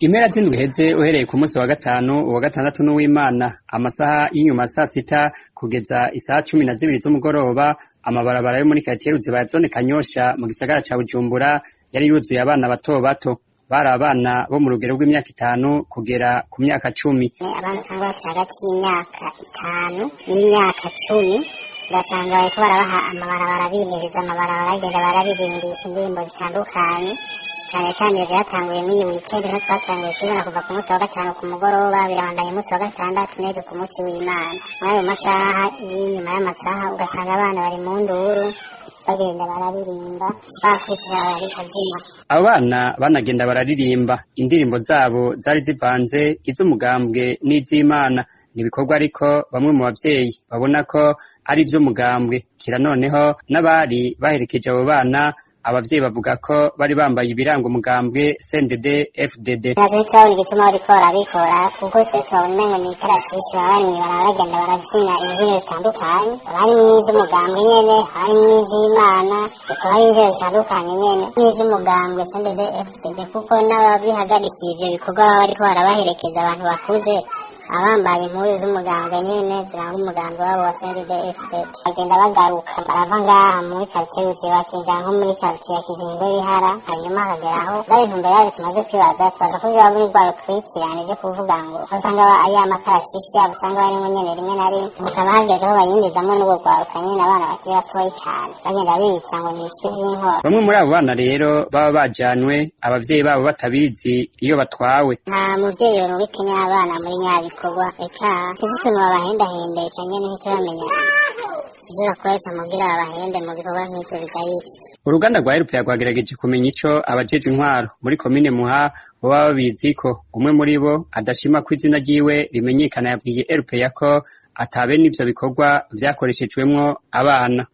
Impera z'indwi iheze, uhereye ku munsi wa gatanu, uwa gatandatu n'uwimana, amasaha y'inyuma sasita kugeza isaha 12 z'umugoroba, amabarabara yo muri karitiye Ruziba ya zone Kanyosha mu gisagara ca Bujumbura yari yuzuye abana bato bato. Bari abana bo mu rugero rw'imyaka 5 kugera ku myaka 10. Abana usanga bafise hagati y'imyaka 5 n'imyaka 10, ugasanga bariko barabaha amabarabara, bihereza amabarabara, bagenda bararirimbisha indirimbo zitandukanye. Cane cane ivyo vyatanguye mw'iyi weekend, niho twatanguye kubibona kuva ku munsi wa gatanu ku mugoroba, birabandanya umunsi wa gatandatu n'ejo ku munsi w'Imana. Muri ayo masaha y'inyuma y'amasaha ugasanga abana bari mu nduru, bagenda bararirimba bakubise ibarabara rikazima. Abo bana banagenda bararirimba indirimbo zabo zari zivanze iz'umugambwe n'iz'Imana. Ni ibikorwa ariko bamwe mu bavyeyi babona ko ari ivy'umugambwe. Kira noneho n'abari baherekeje abo bana, abavyeyi bavuga ko bari bambaye ibiranga umugambwe CNDD FDD. Natwe turabona igituma bariko barabikora, kuko twe tubona umengo ni ikarashishi, baba bari mw'ibarabara bagenda baravyina imvyino zitandukanye, haba harimwo iz'umugambwe nyene, haba harimwo iz'Imana, hakaba hari imvyino zitandukanye nyene n'iz'umugambwe CNDD FDD, kuko n'ababihagarikiye ivyo bikorwa baba bariko barabaherekeza, abantu bakuze abambaye impuzu z'umugambwe nyene ziranga umugambwe wabo wa CNDD FDD. Bagenda bagaruka, barava ngaha muri karitiye Ruziba bakinjira nko muri karitiye ya Kizingo Bihara, hanyuma hakageraho bwa intumbero yabo tumaze kwibaza, tubaza ko vyoba muri rwa rukurikirane vyo kuvuga ngo aho usanga ya makarashishi yabo usanga barimwo nyene, rimwe na rimwe hakaba hageze aho bayinjizamwo n'urwo rwaruka nyene, abana bakiri batoyi cane bagenda bibitsa ngo ni ibiswi vy'inkona. Bamwe muri abo bana rero baba bajanwe abavyeyi babo batabizi iyo batwawe. Nta muvyeyi yorungika abana muri nyabikorwa, eka sinzi ukuntu babahendahendesha nyene, ntituramenya ivyo bakoresha mugira babahende mu bikorwa nk'ivyo bigayitse. Uruganda rwa RPA rwagerageje kumenya ico abajejwe intwaro muri komine Muha boba babiziko. Umwe muri bo adashima ko izina ryiwe rimenyekana yabwiye RPA ko ata bene ivyo bikorwa vyakoreshejwemwo abana.